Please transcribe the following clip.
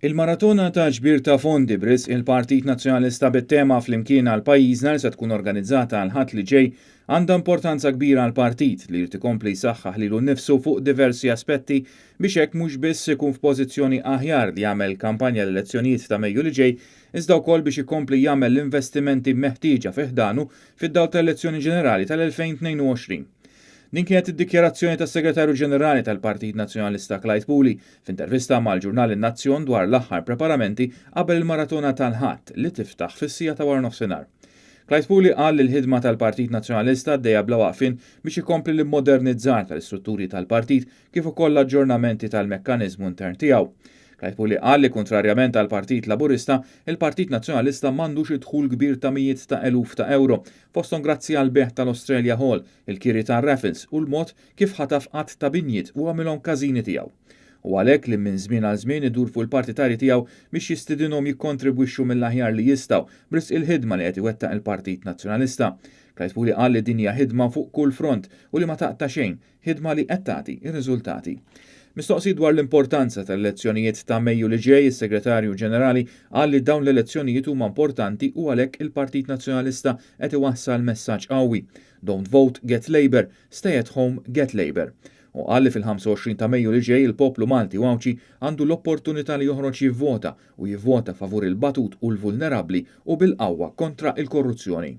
Il-maratona ta' ġbir ta' fondi b'risq il-Partit Nazzjonalista bit-tema Flimkien għal Pajjiżna li se tkun organizzata l-Ħadd li ġej għandha importanza kbira għall-partit li jrid ikompli jsaħħaħ lilu nnifsu fuq diversi aspetti biex hekk mhux biss ikun f'pożizzjoni aħjar li jagħmel kampanja l-elezzjonijiet ta' Mejju li ġej iżda wkoll biex ikompli jagħmel l-investimenti meħtieġa fi ħdanu fid-dawl tal-elezzjoni ġenerali tal-2022. Din kienet id-dikjarazzjoni tas-Segretarju Ġenerali tal-Partit Nazzjonalista Clyde Puli f'intervista mal-ġurnal In-Nazzjon dwar l-aħħar preparamenti qabel il-maratona tal-Ħadd li tiftaħ fis-siegħa ta' waranofsinhar. Clyde Puli qal li l-ħidma tal-Partit Nazzjonalista għaddejja bla waqfien biex ikompli l-immodernizzar tal-istrutturi tal-partit kif ukoll l-aġġornamenti tal-mekkaniżmu intern tiegħu. Clyde Puli qal li kuntrarjament għall-Partit Laburista, il-Partit Nazzjonalista m'għandux id-dħul kbir ta' mijiet ta' eluf ta' ewro, fosthom grazzi għall-bejgħ tal-Australia Hall, il-kiri tar-raffles u l-mod kif ħataf għadd ta' binjiet u għamilhom każini tiegħu. Hu għalhekk li minn żmien għal żmien idur fuq il-partitarji tiegħu biex jistidinhom jikkontribwixxu mill-aħjar li jistgħu b'risq il-ħidma li qed iwettaq il-Partit Nazzjonalista. Clyde Puli qal li din hija ħidma fuq kull front u li ma taqta' xejn, ħidma li qed tagħti r-riżultati. Mistoqsi dwar l-importanza tal-elezzjonijiet ta' Mejju li ġej, is-Segretarju Ġenerali qal li dawn l-elezzjonijiet huma importanti u għalhekk il-Partit Nazzjonalista qed iwassal messaġġ qawwi, Don't vote, get Labour, stay at home, get Labour. Hu qal li fil-25 ta' Mejju li ġej il-poplu Malti u Għawdxi għandu l-opportunità li joħroġ jivvota u jivvota favur il-batut u l-vulnerabbli u bil-qawwa kontra l-korruzzjoni.